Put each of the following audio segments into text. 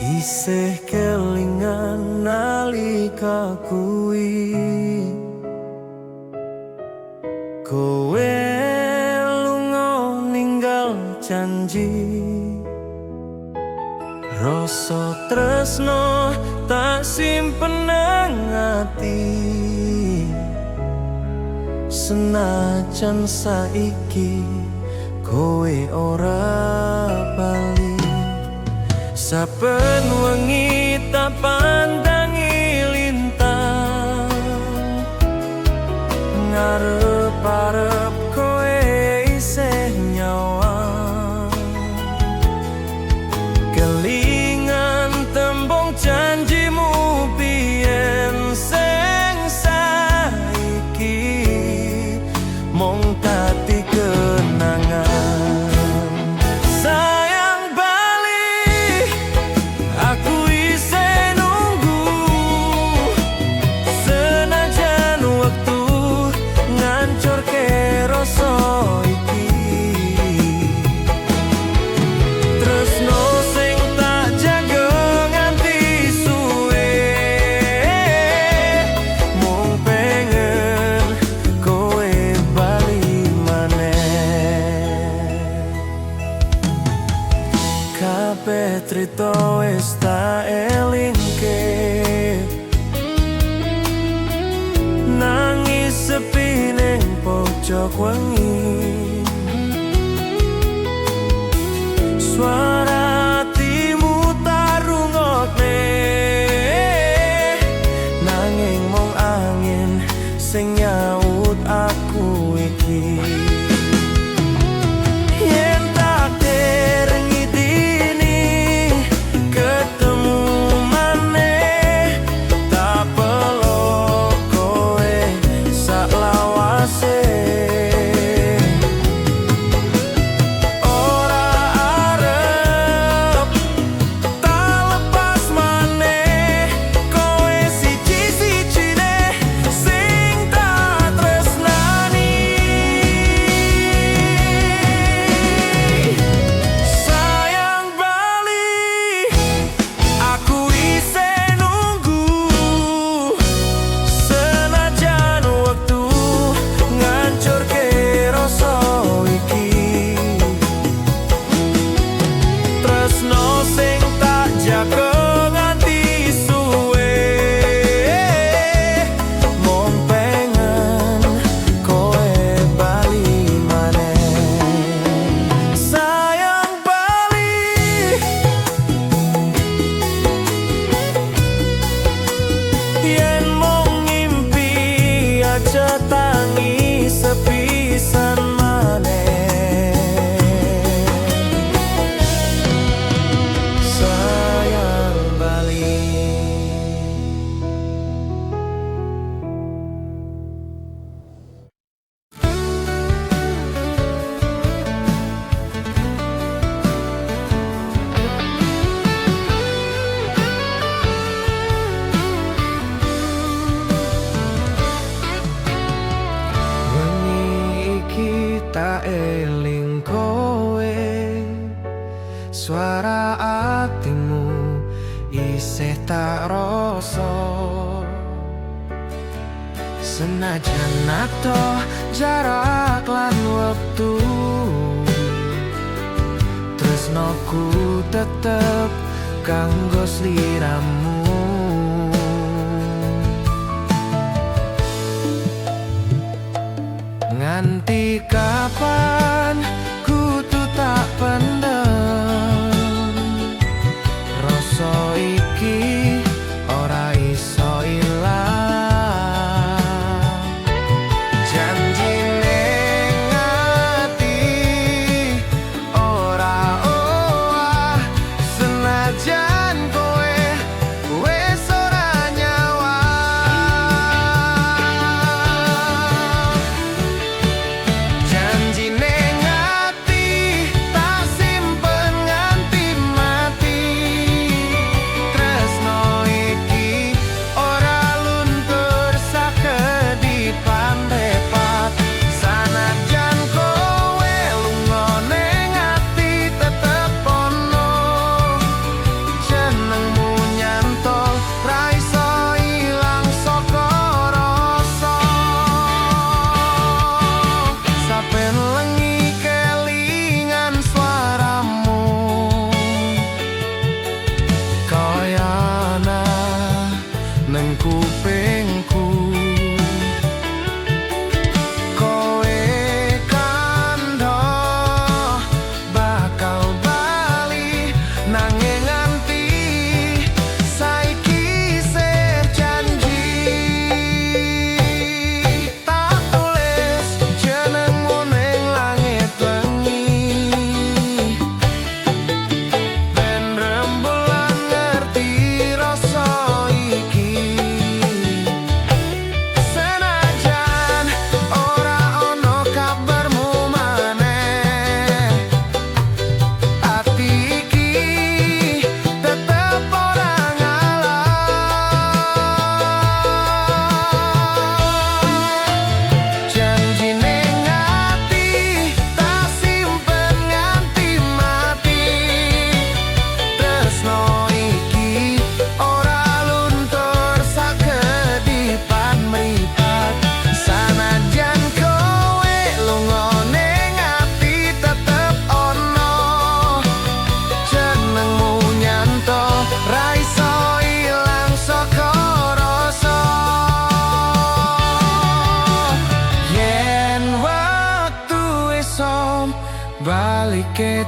Isih kelingan nalika kuwi, kowe lunga ninggal janji. Rasa tresno tak simpen nang ati, senajan saiki kowe ora bali. Saben wengi tak pandangi lintang, ngarep-arep kowe isih nyawang. Kelingan tembung janjimu biyen, sing saiki mung dadi kenangan. Sayang bali, aku isih nunggu, senajan wektu ngancurke rasa iki. Tresno sing tak jaga nganti suwe, mung pengen kowe bali maneh. Kabeh trito wis tak elingke, nangis sepi ning pojok wengi. Suara hatimu tak rungokne, nanging mung angin sing nyaut aku iki. Yen takdir ngidini ketemu maneh, tak peluk kowe saklawase. Ora arep tak lepas maneh, kowe siji-sijine sing tak tresnani. Sayang bali, aku isih nunggu, senajan wektu ngancurke rasa iki. Tresno sing tak jaga nganti suwe, mung pengen kowe bali maneh. Sayang bali, yen mung ngimpi aja tangi sepisan maneh. Sayang bali. Wengi iki tak eling kowe, suara atimu isih tak rasa. Senajan adoh jarak lan wektu, tresnoku tetep kanggo sliramu. Nganti kapan kudu tak pendem, rasa iki ora iso ilang. Janji ning ati ora owah, senajan kowe wis ora nyawang. Janjine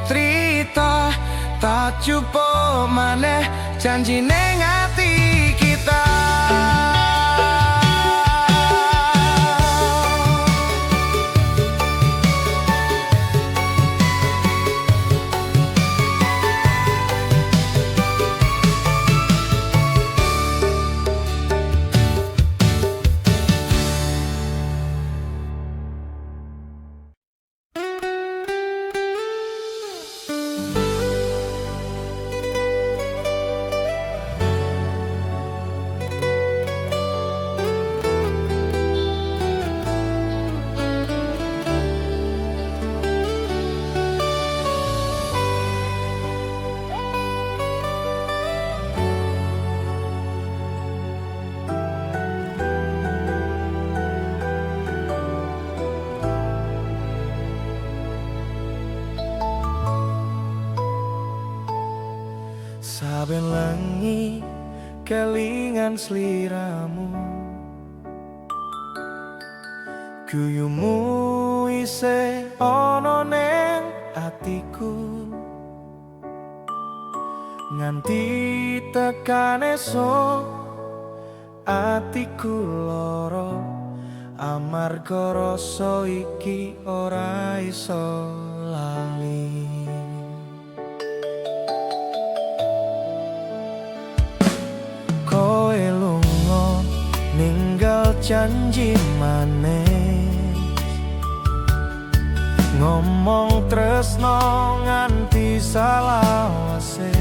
Crita tak jupuk maneh janji ning ati kita. Saben lengi kelingan sliramu, guyumu isih ana ning atiku. Nganti tekan esuk atiku lara, amarga rasa iki ora iso lali. Kowe lunga ninggal janji manis, ngomong tresno nganti salawase.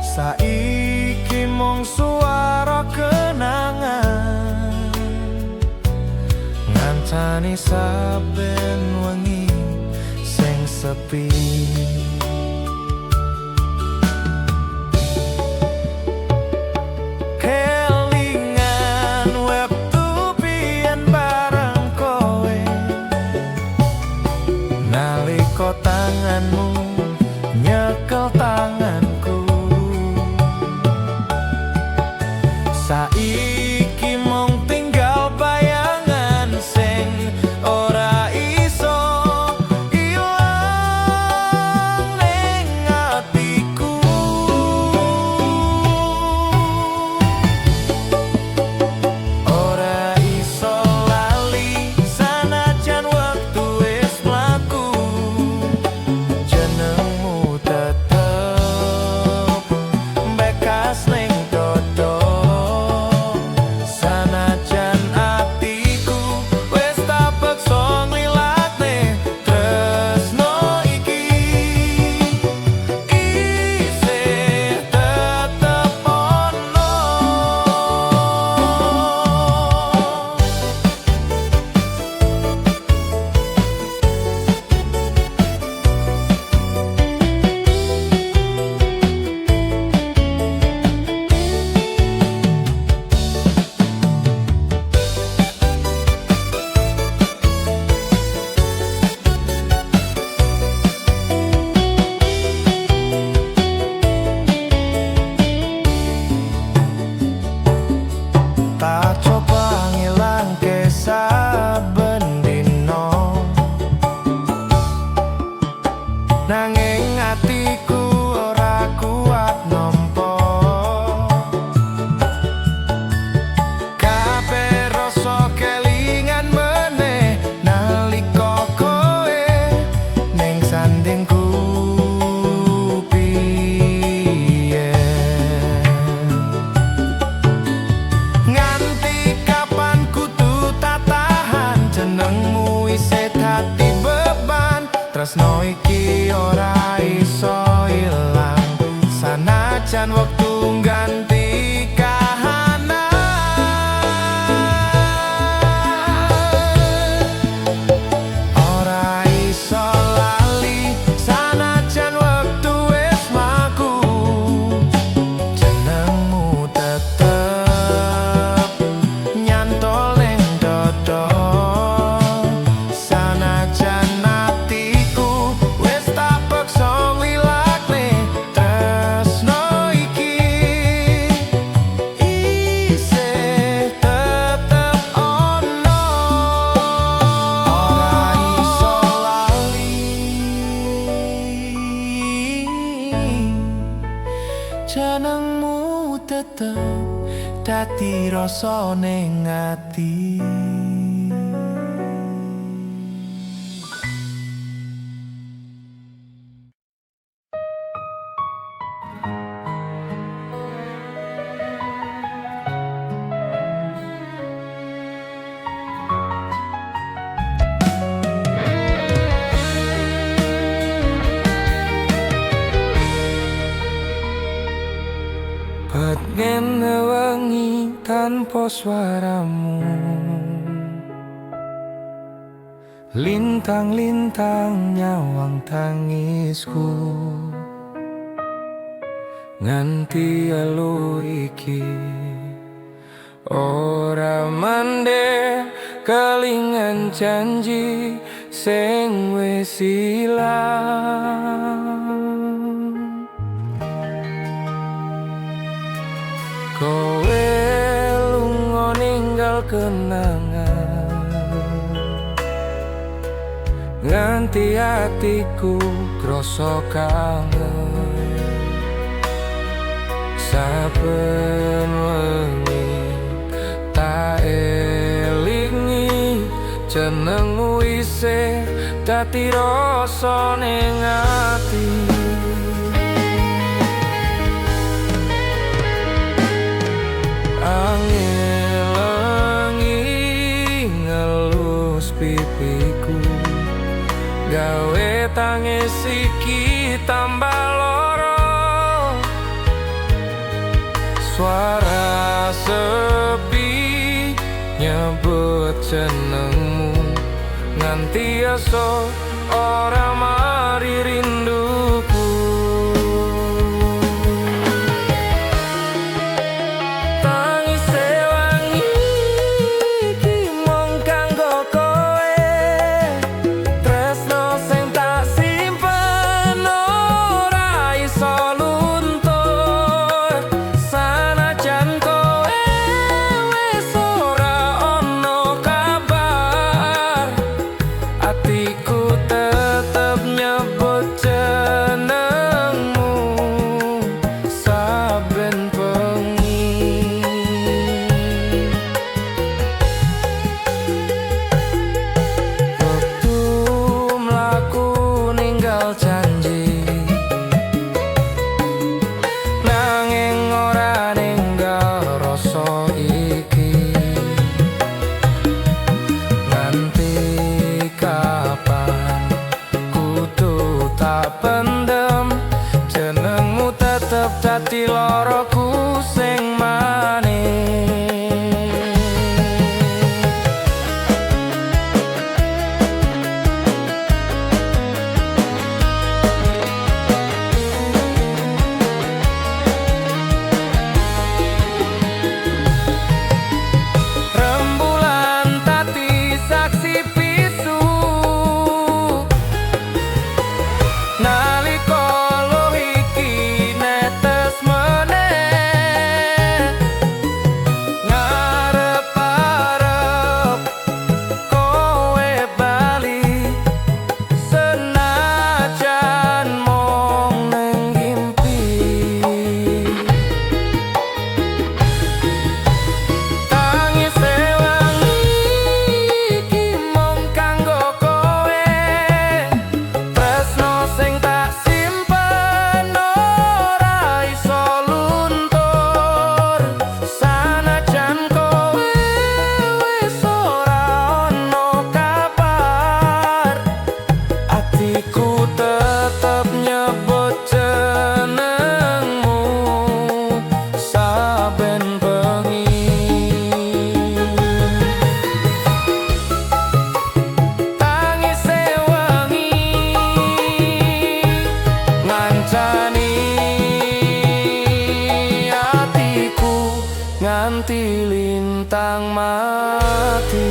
Saiki mung suara kenangan ngancani saben wengi sing sepi. Kelingan wektu biyen bareng kowe, nalika tanganmu nyekel tanganku. Saiki mung tinggal bayangan sing ora iso ilang ning atiku. Ora iso lali sanajan wektu wis mlaku, jenengmu tetep bekas ning dodo. Sanajan atiku wis tak peksa nglilatne tresno iki, isih tetep ono. Tak coba ngilangke saben dina, nanging atiku ora kuat nampa. Kabeh rasa kelingan meneh nalika kowe ning sandingku piye. Nganti kapan kudu tak tahan jenengmu isih dadi beban, tresno iki ora iso ilang sanajan wektu ngganti kahanan. Ora iso lali sanajan wektu wis mlaku, jenengmu tetep nyantol ning dodo. Sanajan atiku wis tak peksa nglilakne tresno iki, Jenengmu tetep dadi rasa ning ati. Pengen wengi tanpa suaramu, lintang-lintang nyawang tangisku. Nganti elu iki ora mandek, kelingan janji sing wis ilang. Kowe lunga ninggal kenangan, nganti atiku krasa kangen. Saben wengi tak elingi jenengmu isih dadi rasa ning ati. Angin lengi ngelus pipiku, gawe tangis iki tambah loro. Suara sepi nyebut jenengmu, nganti esuk ora mari rinduku. Tangise wangi iki mung kanggo kowe, tresno sing tak simpen ora iso luntur. Sanajan kowe wis ora ono kabar, atiku tetep nyebut jenengmu saben bengi. Wektu mlaku ninggal janji, nanging ora ninggal rasa iki. Nganti kapan kudu tak pendem, jenengmu tetep dadi loroku sing manis. Rembulan tati saksi bisu, nalika luh iki netes meneh. Ngarep-arep kowe bali, senajan mung ning ngimpi. Tangise wangi iki mung kanggo kowe, tresno sing tak simpen ora iso luntur. Sanajan kowe wis ora ono kabar, atiku tetep nyebut jenengmu saben bengi. Tangise wengi ngancani atiku nganti lintang mati.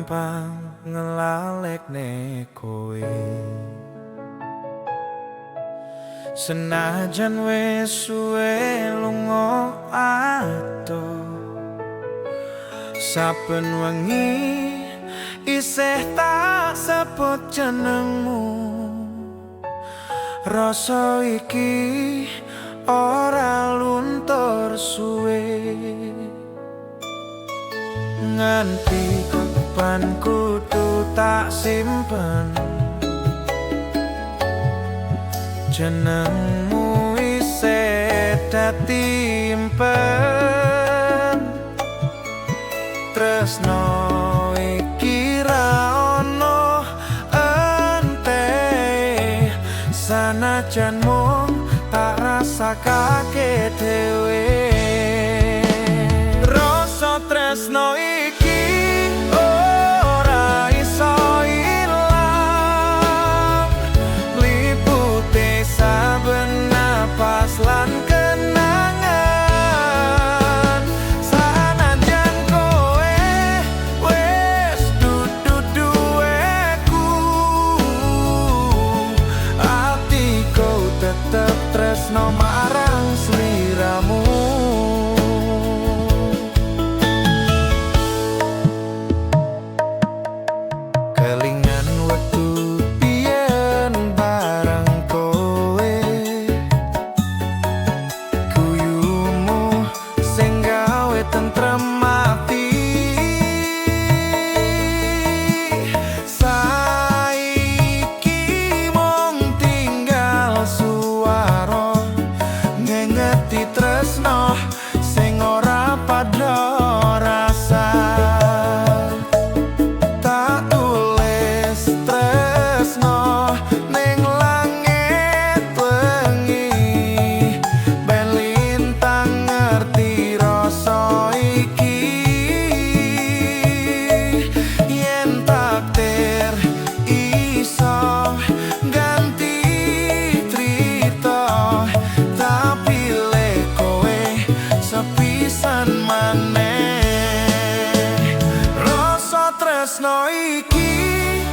gampang ngelalekne kowe. Senajan wis suwe lunga adoh, saben wengi isih tak sebut jenengmu. Rasa iki ora luntur suwe. Nganti kapan kudu tak simpen jenengmu, isih dadi impen. Tresno iki ra ono enteke, sanajan mung tak rasakake dhewe. Rasa tresno iki ora iso ilang, liputi saben napas lan kenangan. Sanajan kowe wis dudu duweku, atiku tetep tresno marang sliramu. Kelingan wektu biyen bareng kowe, guyumu sing gawe tentrem ati. Saiki mung tinggal suara ngengeti tresno sing ora padha rasa. Tak tulis tresno ning langit wengi, ben lintang ngerti rasa iki. Yen takdir iso ganti crita, tak pilih kowe sepisan maneh. Rasa tresno iki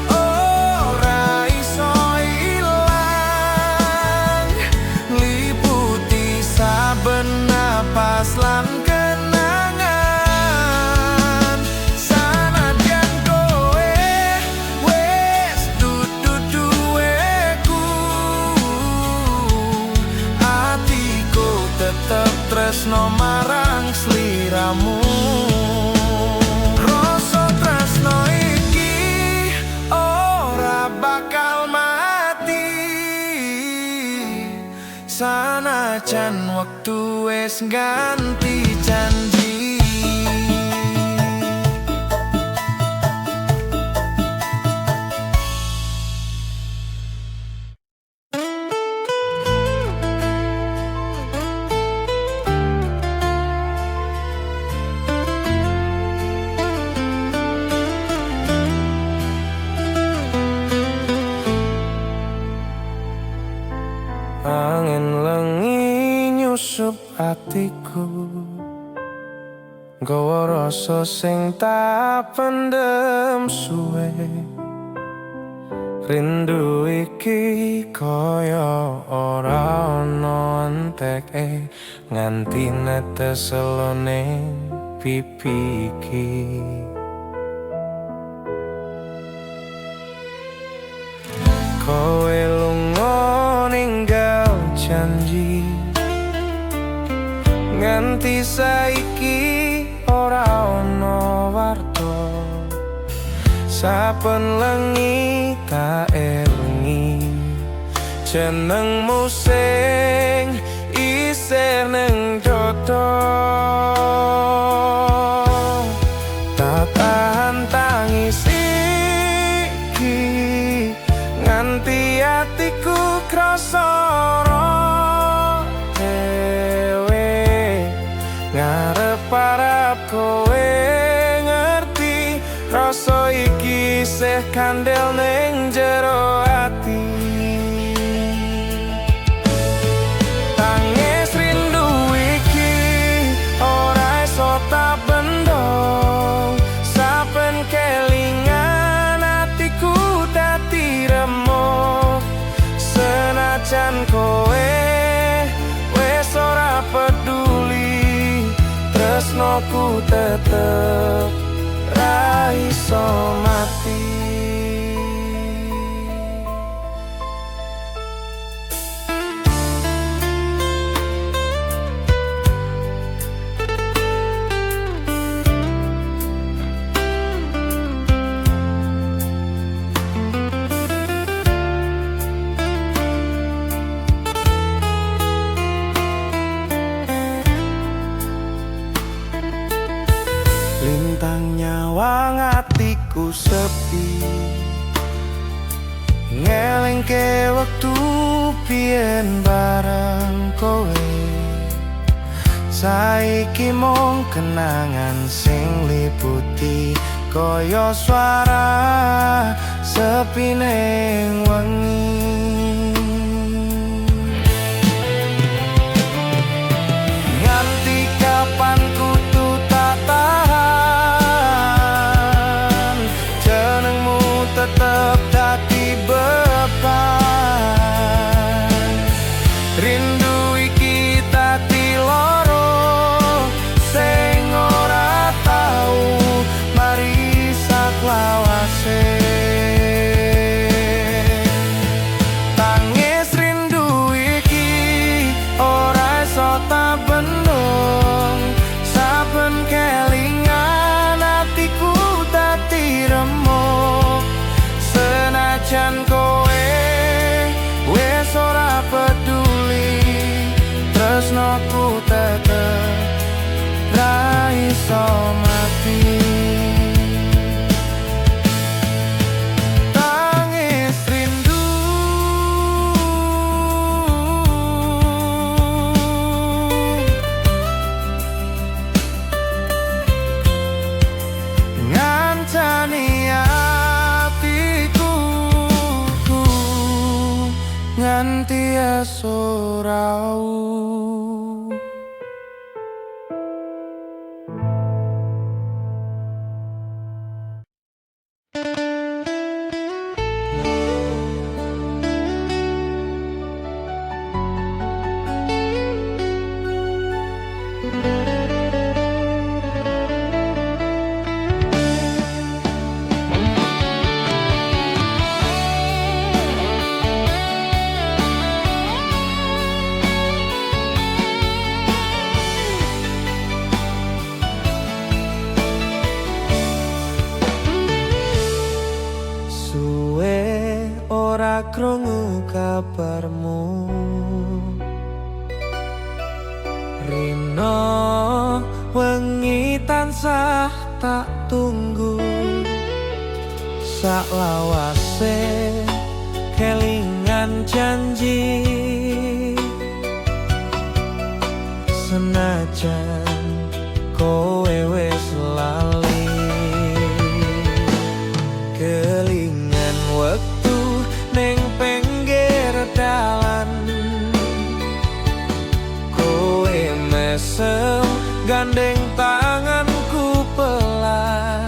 ora iso ilang, liputi saben napas lan kenangan. Sanajan kowe wis dudu duweku, atiku tetep tresno marang sliramu. Rasa tresno iki ora bakal mati, sanajan wektu wis ganti janji. Angin lengi nyusup atiku, gawa rasa sing tak pendem suwe. Rindu iki kaya ora ana enteke, nganti netes elone pipi iki. Kowe lunga ninggal janji, nganti saiki ora ana warta. Saben lengi tak elingi jenengmu sing isih ning dodo. Tak tahan tangis iki, nganti atiku krasa dhewe. Ngarep-arep kowe ngerti rasa iki isih kandel ning jero ati. Tangis rindu iki ora iso tak bendong, saben kelingan Tresnoku tetep ra iso mati. Lintang nyawang atiku sepi, ngelingke wektu biyen bareng kowe. Saiki mung kenangan sing liputi, kaya suara sepi ning wengi. Nganti kapan kudu tak tahan, jenengmu tetep dadi beban. Rindu iki dadi loro sing ora tau mari saklawase. Tangis rindu iki ora iso tak bendung, saben kelingan atiku dadi remuk. Senajan kowe wis ora peduli, tresnoku tetep ra iso mati. Tangis rindu ngancani atiku nganti esuk raup. Suwe ora krungu kabarmu, rino wengi tansah tak tunggu. Saklawase kelingan janji, senajan kowe wis lali. Kelingan wektu ning pinggir dalan, kowe mesem gandeng tanganku pelan.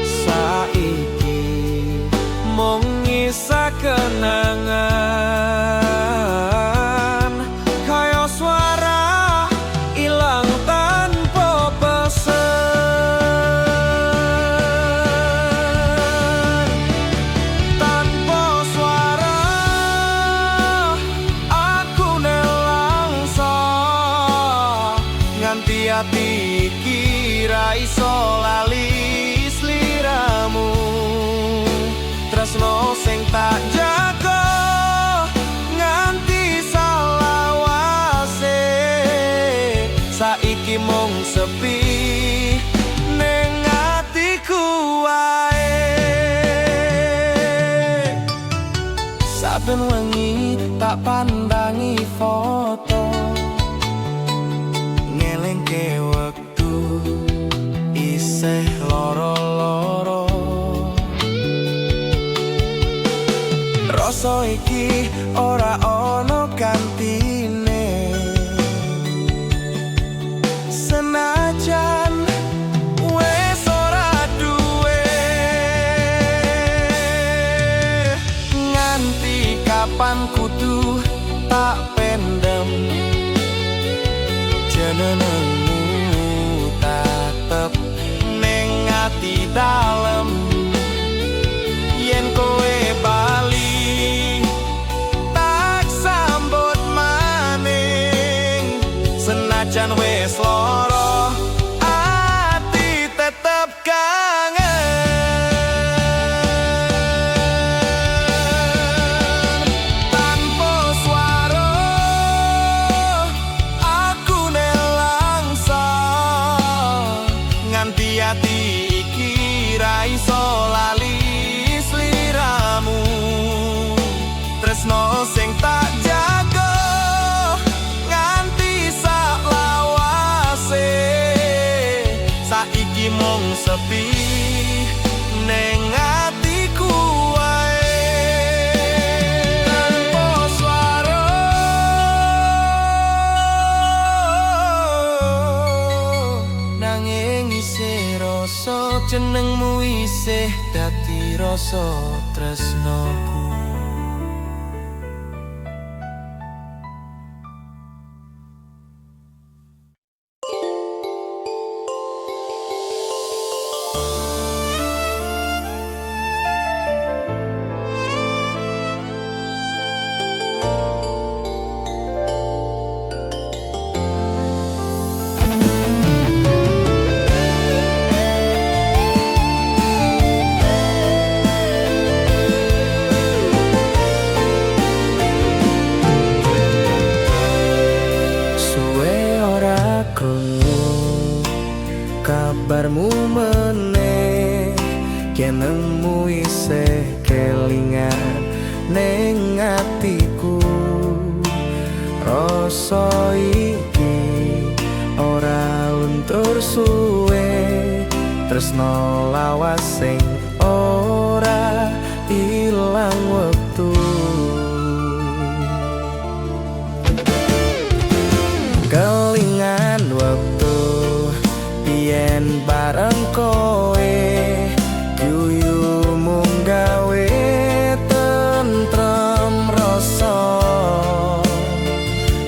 Saiki mung nyisa kenangan, kaya suara ilang tanpa pesen. Tanpa suara aku nelangsa, nganti ati iki ra iso lali sliramu. Tresno sing tak jaga nganti salawase, saiki mung sepi ning atiku wae. Saben wengi tak pandangi foto, ngelingke wektu isih loro-loro. Rasa iki ora ana gantine, senajan wis ora duwe. Nganti kapan kudu tak pendem jenengmu. dalem. Yen kowe bali, tak sambut maning. Senajan wis loro, ati tetep kangen. Tanpa suara aku nelangsa, nganti ati iki ra iso lali sliramu. Tresno sing tak jago nganti sak lawase, saiki mung sepi ning atiku wae. Tanpa swara nanging isih rasa jenengmu, isih dadi rasa tresnoku. Suwe ora krungu kabarmu meneh, jenengmu isih kelingan ning atiku. Rasa iki ora luntur suwe, tresno lawas sing ora ilang wektu. Kelingan wektu biyen bareng kowe, guyumu gawe tentrem rasa.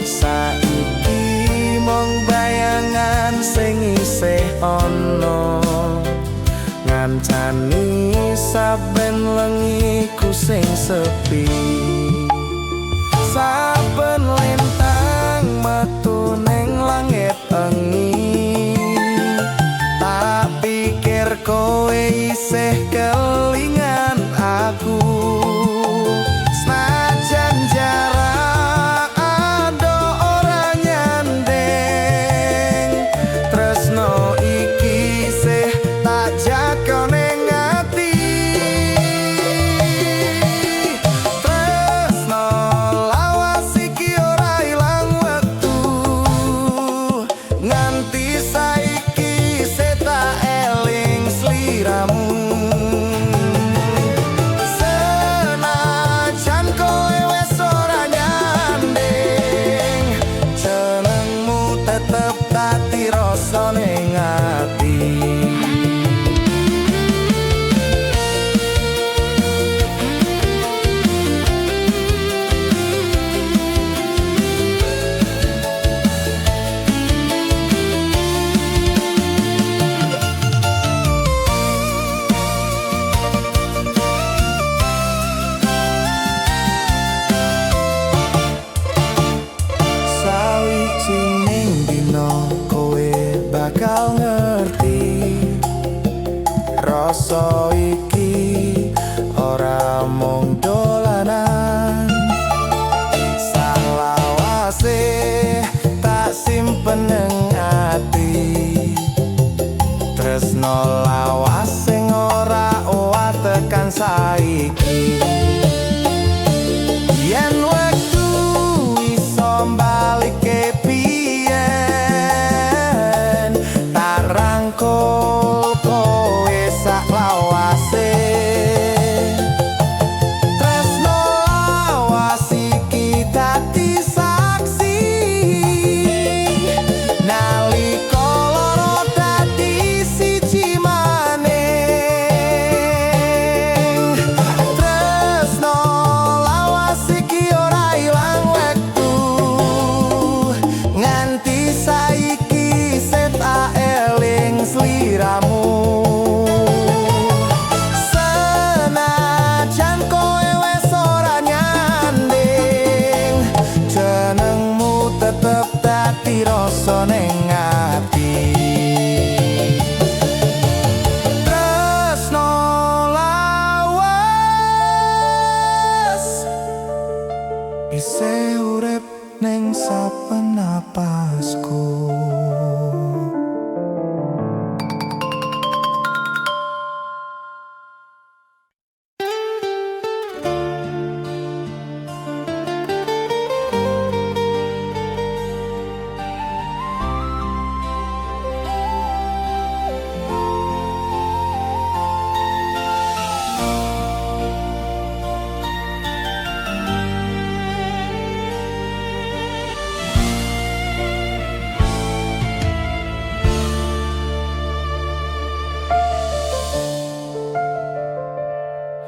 Saiki mung bayangan sing isih ana, ngancani saben lengiku sing sepi. Saben lintang metu ning langit engi, tak pikir kowe isih kelingan aku. Senajan jarak adoh ora nyanding, tresno iki isih tak jago ning ati. Tresno lawas iki ora ilang wektu, nganti saiki isih tak eling sliramu. Senajan kowe wis ora nyanding, jenengmu tetep dadi rasa ning ati. Sawijining dina kowe bakal ngerti, rasa iki ora mung dolanan. Salawase tak simpen ning ati, tresno lawas sing ora owah tekan saiki. Yen wektu iso balikke biyen, tak rangkul kowe sak lawase. Tresno lawas iki dadi saksi, nalika loro dadi siji maning. Tresno lawas iki ora ilang wektu, nganti saiki isih tak eling sliramu. ning ati. Tresno lawas isih urip ning saben napasku.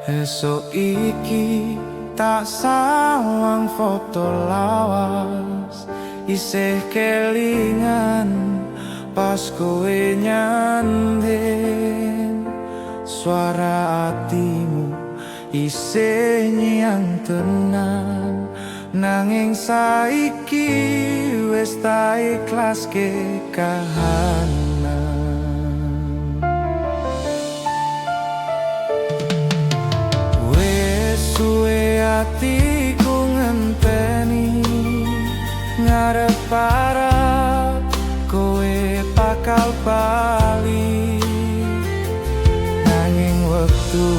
Esuk iki tak sawang foto lawas, isih kelingan pas kowe nyanding. Suara atimu isih nyang tenan, nanging saiki wis tak ikhlaske kahanan. Wis suwe atiku ngenteni, ngarep-arep kowe bakal bali, nanging wektu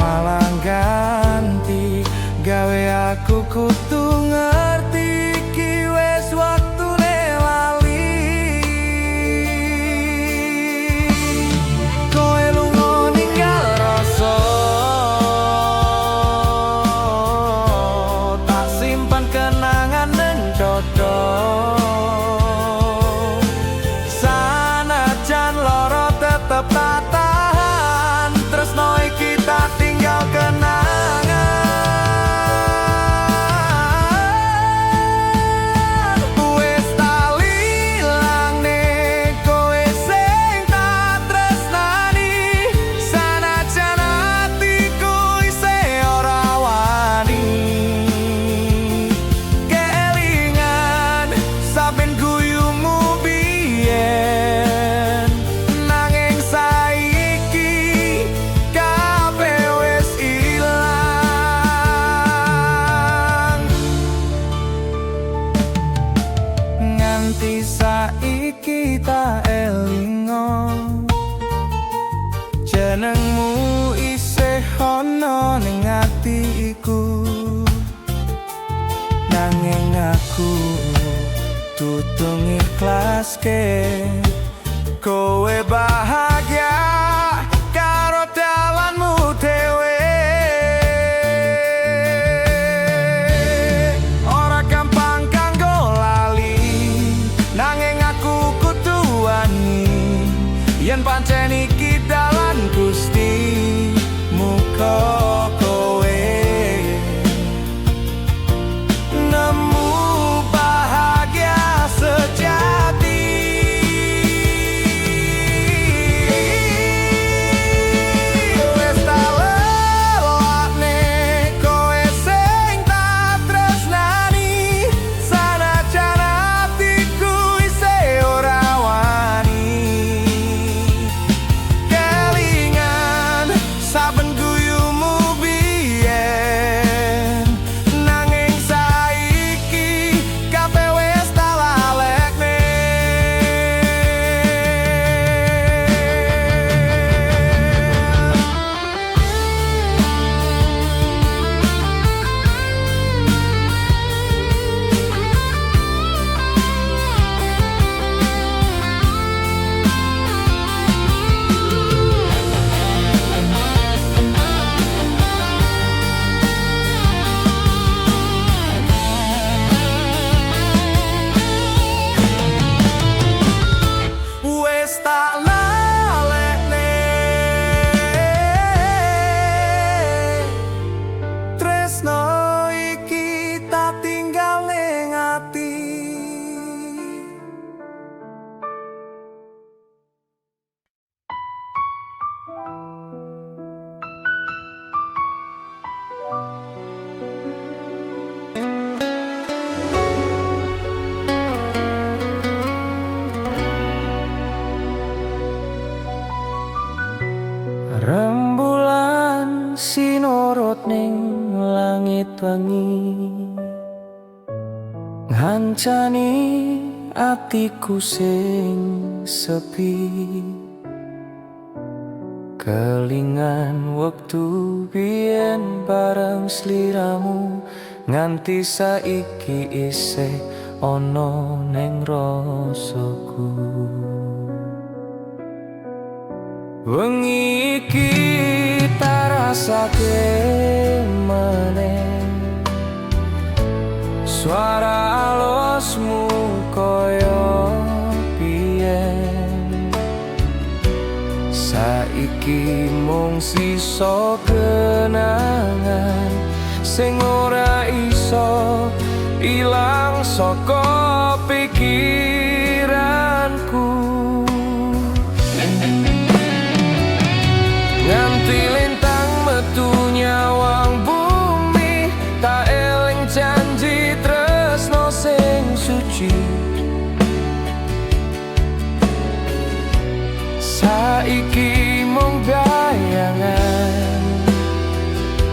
malah ganti gawe aku kudu ngerti iki wis waktune lali. Kowe lunga ninggal rasa, tak simpan kenangan ning dodo. Sanajan loro tetep tak tahan, tresno iki tak tinggal kenangan. Wis tak ilangne kowe sing tak tresnani, sanajan atiku isih ora wani. Kelingan saben guyumu biyen, nanging saiki kabeh wis ilang. Nganti saiki tak elingo, jenengmu isih ana ning atiku, nanging aku kudu ngiklaske kowe bahagia karo dalanmu dhewe. Ora gampang kanggo lali, nanging aku kudu wani yen pancen iki dalan Gusti. Muga kowe nemu bahagia sejati. Wis tak lelakne kowe sing tak tresnani, sanajan atiku isih ora wani. Ngancani atiku sing sepi. Kelingan wektu biyen bareng sliramu, nganti saiki isih ana ning rasaku. Wengi iki tak rasake maneh, suara alosmu koyo biyen. Saiki mung sisa kenangan sing ora iso ilang saka pikiranku. Nganti lintang metu nyawang bumi, tak eling janji tresno sing suci. Saiki mung bayangan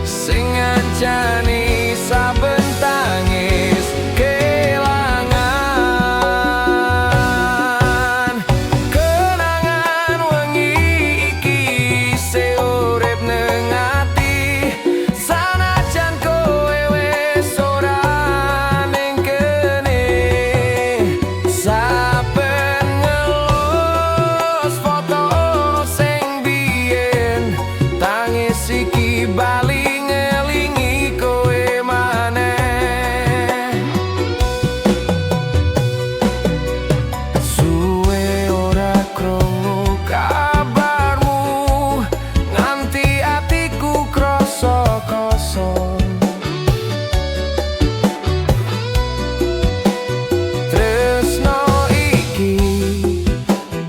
sing ngancani saben tangis kelangan. Kenangan wengi iki isih urip neng ati, sanajan kowe wis ora ning kene. Saben ngelus foto sing biyen, tangis iki bali ngelingi kowe maneh. Suwe ora krungu kabarmu, nganti atiku krasa kosong. Tresno iki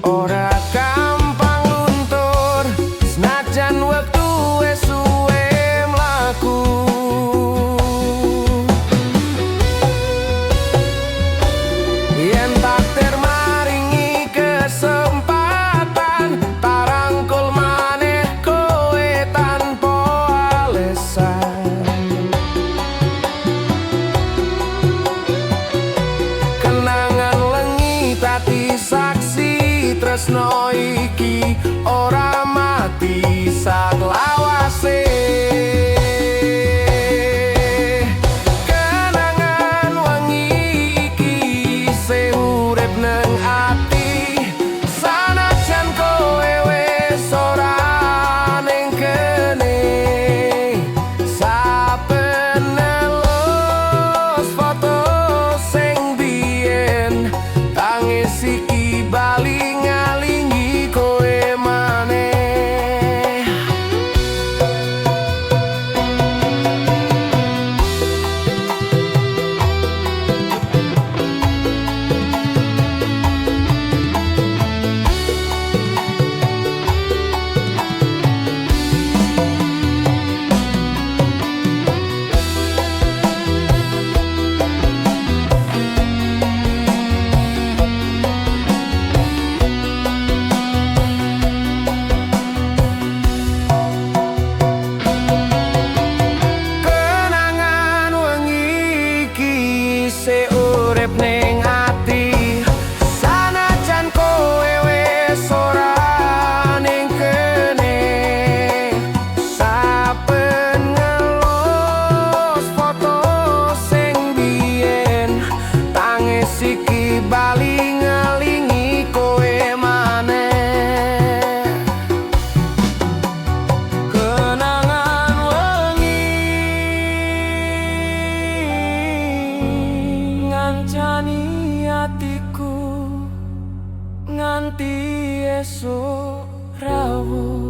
ora gampang luntur, senajan wektu wis suwe mlaku. Yen takdir maringi kesempatan, tak rangkul maneh kowe tanpa alesan. Kenangan wengi dadi saksi tresno iki ora mati saklawase. Kenangan wengi iki isih urip neng ati, sanajan kowe wis ora ning kene. Saben ngelus foto sing biyen, tangis iki bali ngelingi kowe maneh. Kenangan wengi iki isih urip ning ati, sanajan kowe wis ora ning kene. Saben ngelus foto sing biyen, tangis iki bali ngelingi kowe maneh. Kenangan wengi ngancani atiku nganti esuk rawuh.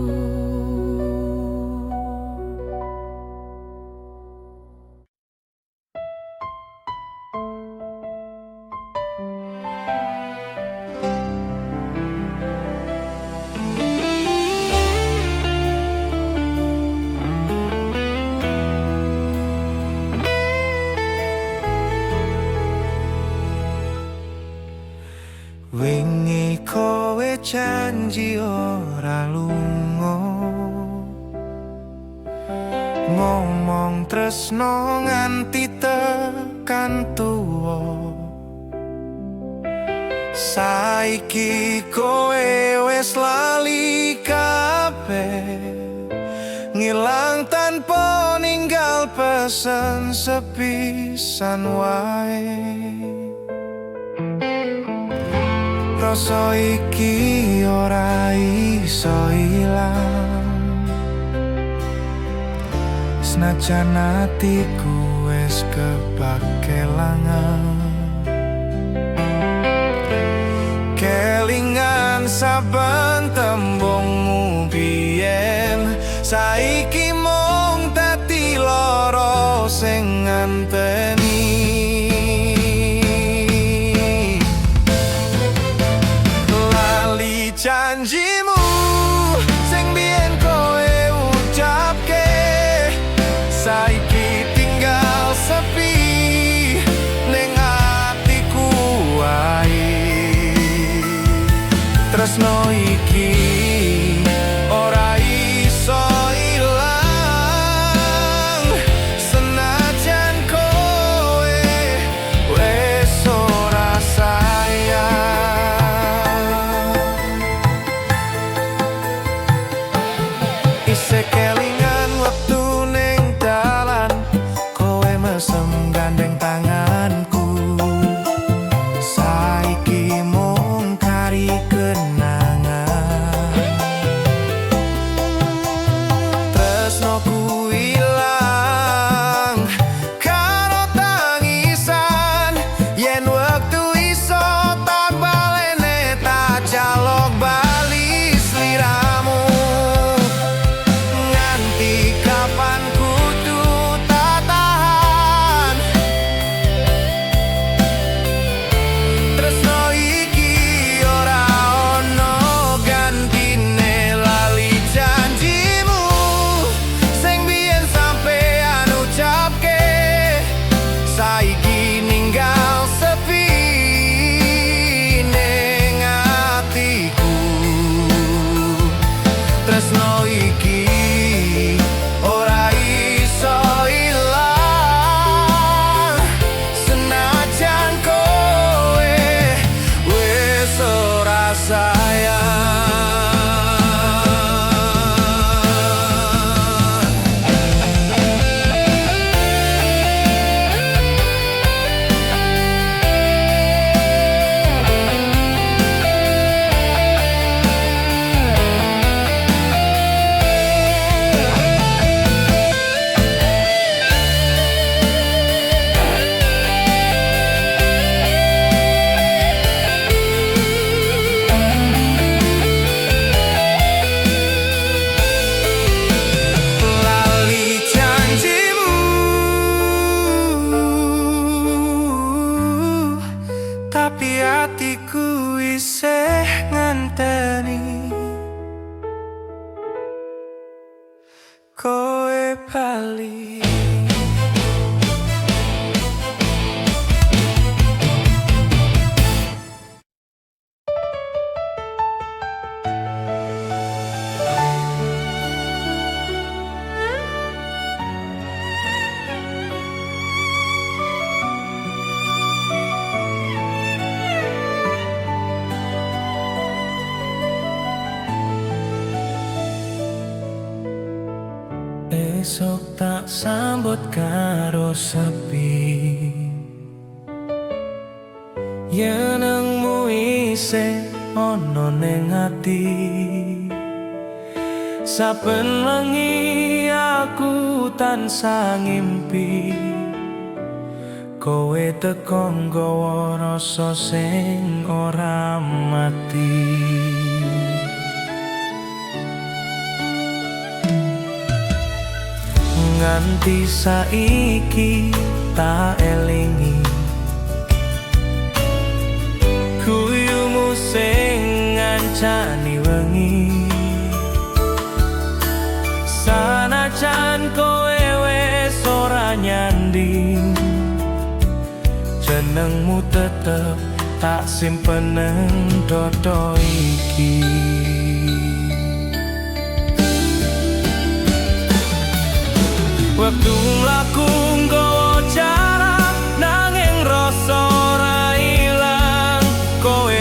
Wingi kowe janji ora lunga, ngomong tresno nganti tekan tuwa. Saiki kowe wes lali kabeh, ngilang tanpa ninggal pesen sepisan wae. Rasa iki ora iso ilang, senajan atiku wis kebak kelangan. Kelingan saben tembungmu biyen, saiki mung dadi loro sing nganteni. Lali janjimu sing biyen kowe ucapke, saiki tinggal sepi ning atiku wae. Tresno iki ora iso ilang, senajan kowe wis ora sayang. Isih kelingan wektu ning dalan, kowe mesem gandeng tanganku. Saiki mung kari kenangan. Tresnoku ilang karo tangisan, yen wektu iso tak balene, tak jaluk bali sliramu. Nganti kapan kudu tak tahan, tresno iki ora ono gantine. Lali janjimu sing biyen sampean ucapke, saiki ninggal sepi ning atiku. Tresno iki ora iso ilang, senajan kowe wis ora sayang. Lali janjimu, tapi atiku isih ngenteni kowe bali. Esok tak sambut karo sepi, yenengmu isih ana ning ati. Saben wengi aku tansah ngimpi, kowe teko nggawa rasa sing ora mati. Nganti saiki tak elingi guyumu sing ngancani wengi. Sanajan kowe wis ora nyanding, jenengmu tetep tak simpen nang dodo iki. Wektu mlaku nggawa jarak, nanging rasa ora ilang. Kowe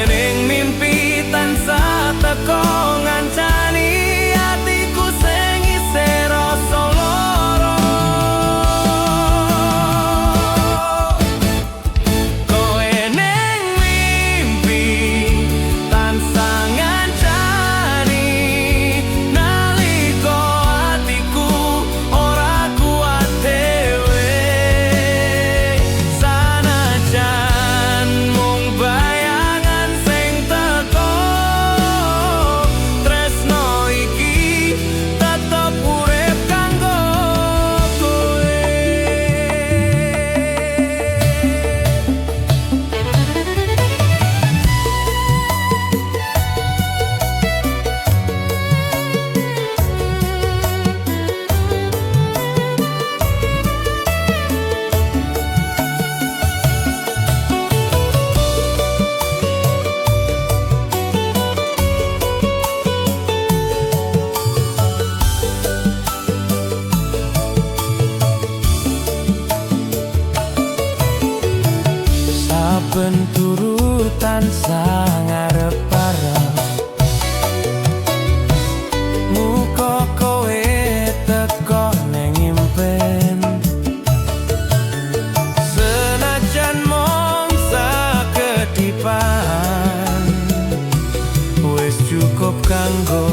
Cukup kanggo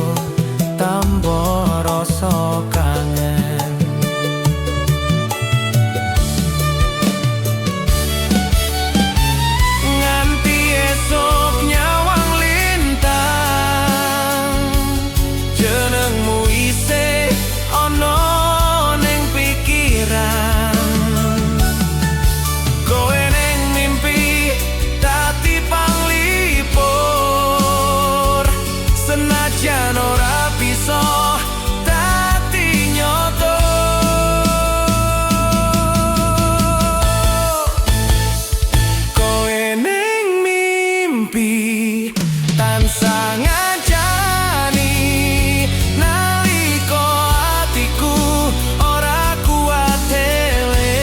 tamba rasa kangen. Nganti esok nyawang lintang, jenengmu isih ana ning pikiran. Kowe ning mimpi dadi panglipur, senajan ora bisa dadi nyoto. Kowe ning mimpi tansah ngancani, nalika atiku ora kuat dhewe.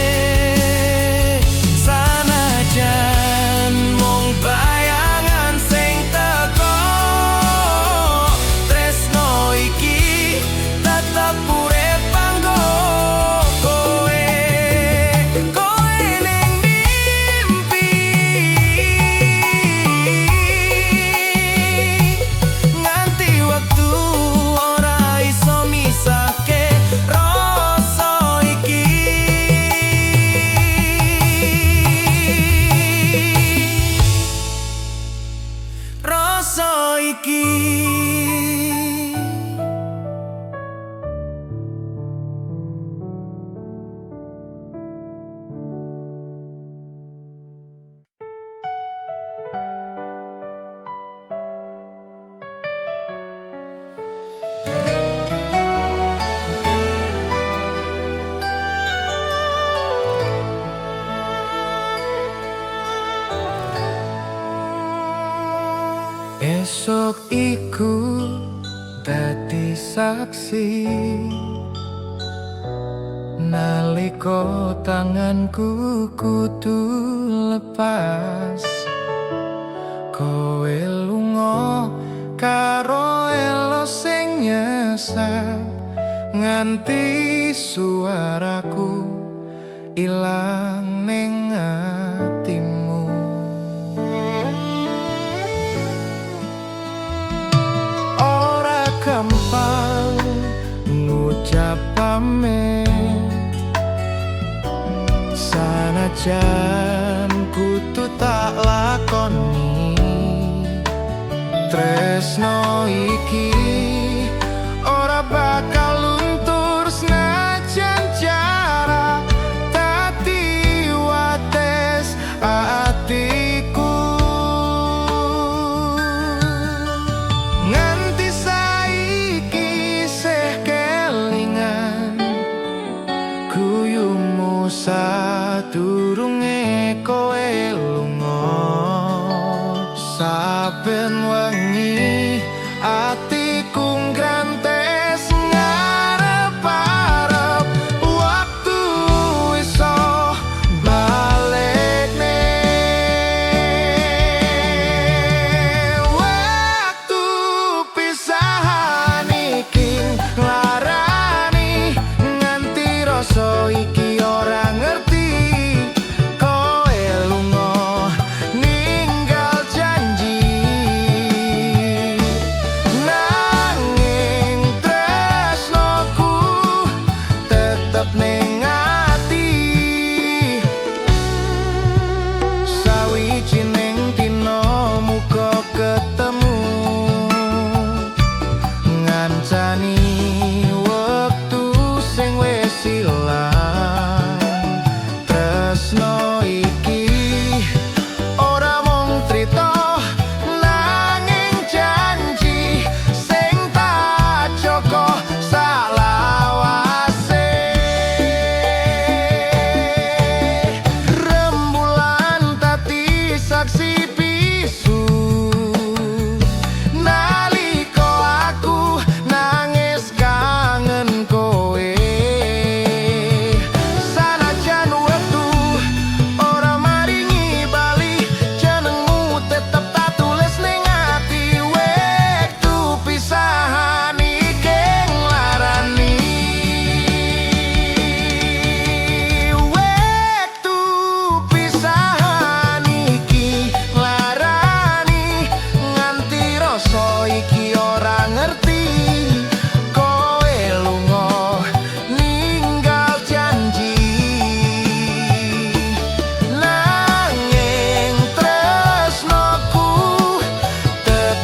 Sanajan mung bayangan sing teko, tresno iki tetep urip kanggo kowe. Kowe ning mimpi nganti wektu ora iso misahke rasa iki. Rasa iki. Esok iku dadi saksi, nalika tanganku kudu lepas. Kowe lunga karo elo sing nyesek, nganti suaraku ilang ning atimu. Ora gampang ngucap pamit, sanajan kudu tak lakoni. Tresno iki ora bakal luntur, senajan jarak dadi wates atiku. Nganti saiki isih kelingan guyumu sadurunge kowe lunga. Saben wengi atiku nggrantes ngarep-arep waktu iso balekne. Waktu pisahan iki nglarani, nganti rasa iki ora ngerti. Kowe lunga ninggal janji, nanging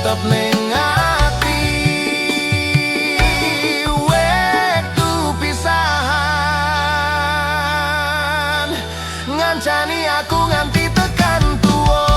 tetep ning ati. Wektu pisahan ngancani aku nganti tekan tuwa.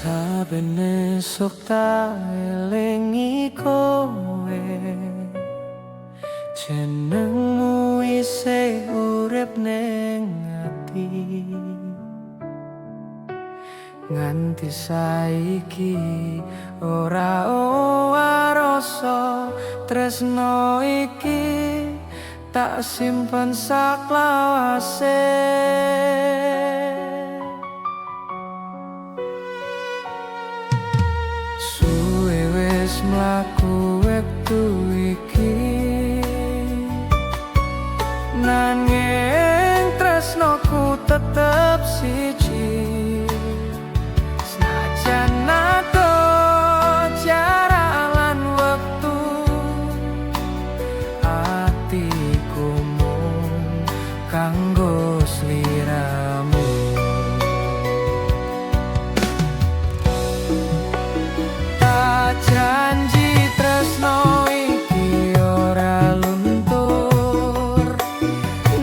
Saben esuk tak elingi kowe, jenengmu isih urip ning ati. Nganti saiki ora owah rasa tresno iki, tak simpen saklawase. Suwe wis mlaku wektu iki, nanging tresnoku tetep siji. Senajan adoh jarak lan wektu, atiku mung kanggo sliramu. Tak janji tresno iki ora luntur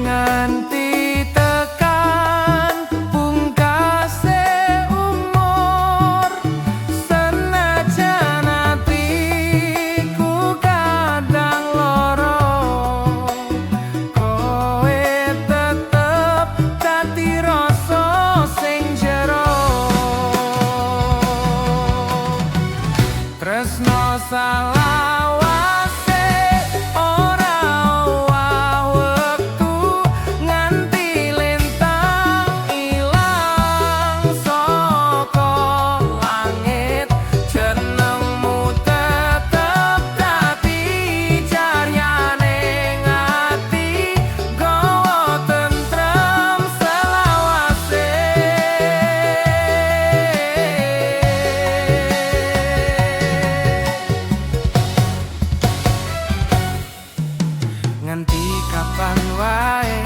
nganti tekan pungkase umur. Senajan atiku kadang lara, kowe tetep dadi rasa sing jero. Tresno salawase ora owah wektu nganti lintang ilang saka langit, jenengmu tetep dadi caryane ati, gawa tentrem selawase. Nganti kapan wae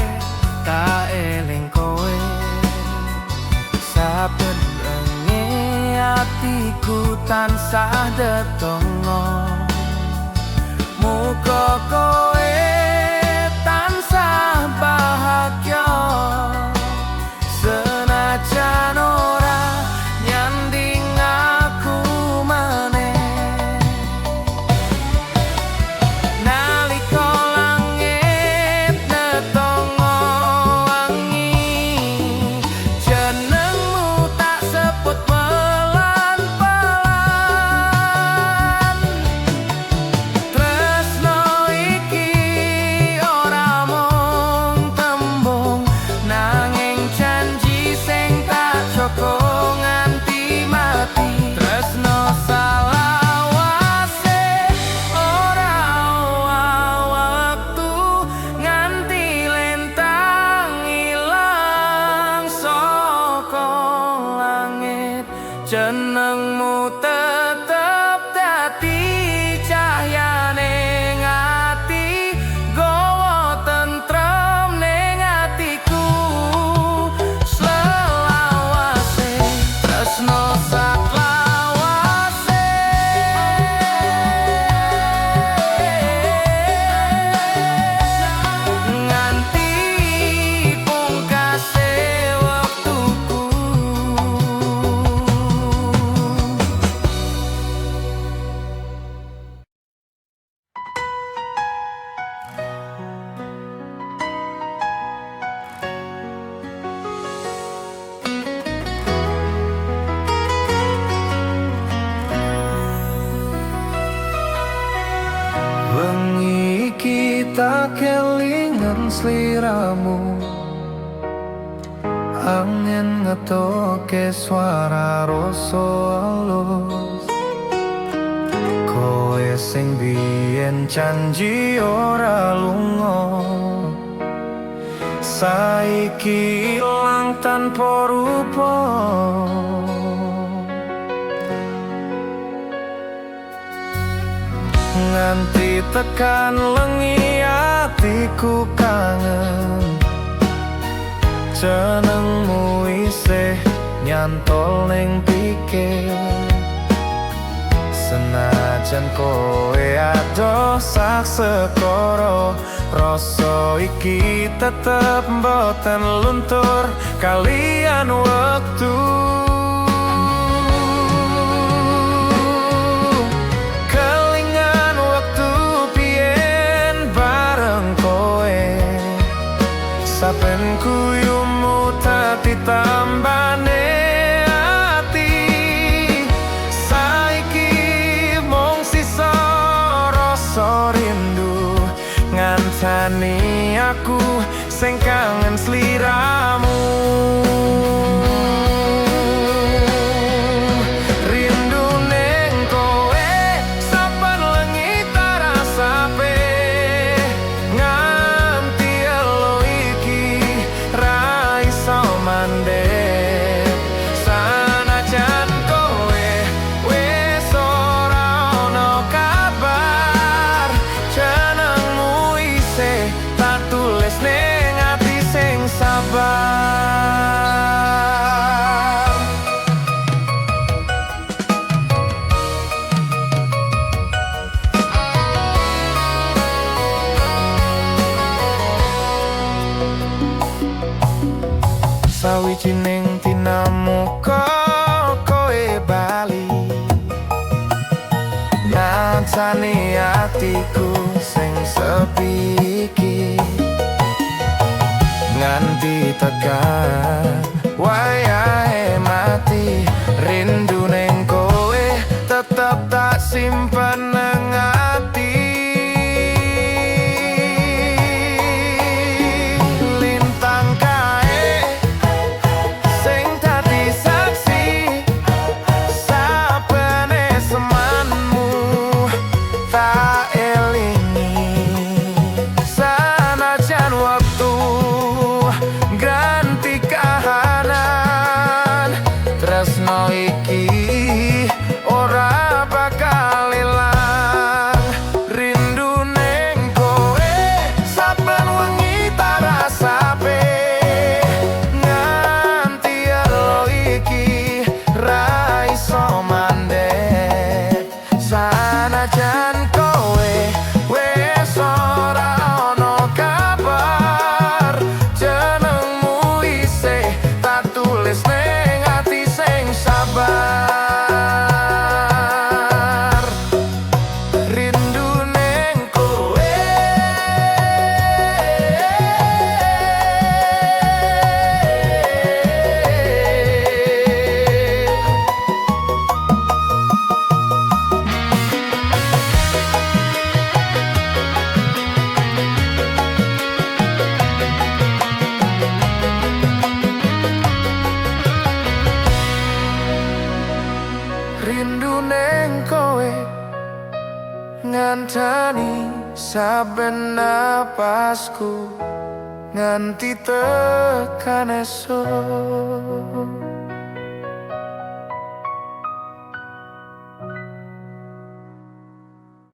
tak eling kowe, saben renge atiku tansah detongo. Muga kowe tansah bahagia, senajan ora nyanding aku maneh. Nalika langit netongo wangi, jenengmu tak sebut pelan-pelan. Tresno iki tak kelingan sliramu. Angin ngetoke suara rasa alus. Kowe sing biyen janji ora lunga, saiki ilang tanpa rupa. Nganti tekan lengi atiku kangen. Jenengmu isih nyantol ning pikir. Senajan kowe adoh sak segara, rasa iki tetep mboten luntur kalian wektu. Kelingan wektu biyen bareng kowe. Saben guyumu dadi tambane ati. Saiki mung sisa rasa rindu, ngancani aku sing kangen sliramu. Rindu ning kowe saben lengi tak rasake. Nganti elo iki ra iso mandek. Sanajan kowe wis ora ono kabar, jenengmu isih tak tulis ning ati sing sabar. Sawijining dina muga kowe bali, ngancani atiku sing sepi iki. Nganti tekan wayahe mati, rindu ning kowe tetep tak simpen nang ati. Lintang kae sing dadi saksi sabene semanmu tak elingi. Sanajan wektu ganti kahanan, tresno iki ora bakal ilang. Rindu ning kowe saben wengi tak rasake. Nganti elo iki ra iso mandek. Sanajan kowe wis ora ono kabar, jenengmu isih tak tulis ning ati sing sabar. Rindu ning kowe. Rindu ning kowe ngancani saben napasku nganti tekan esuk.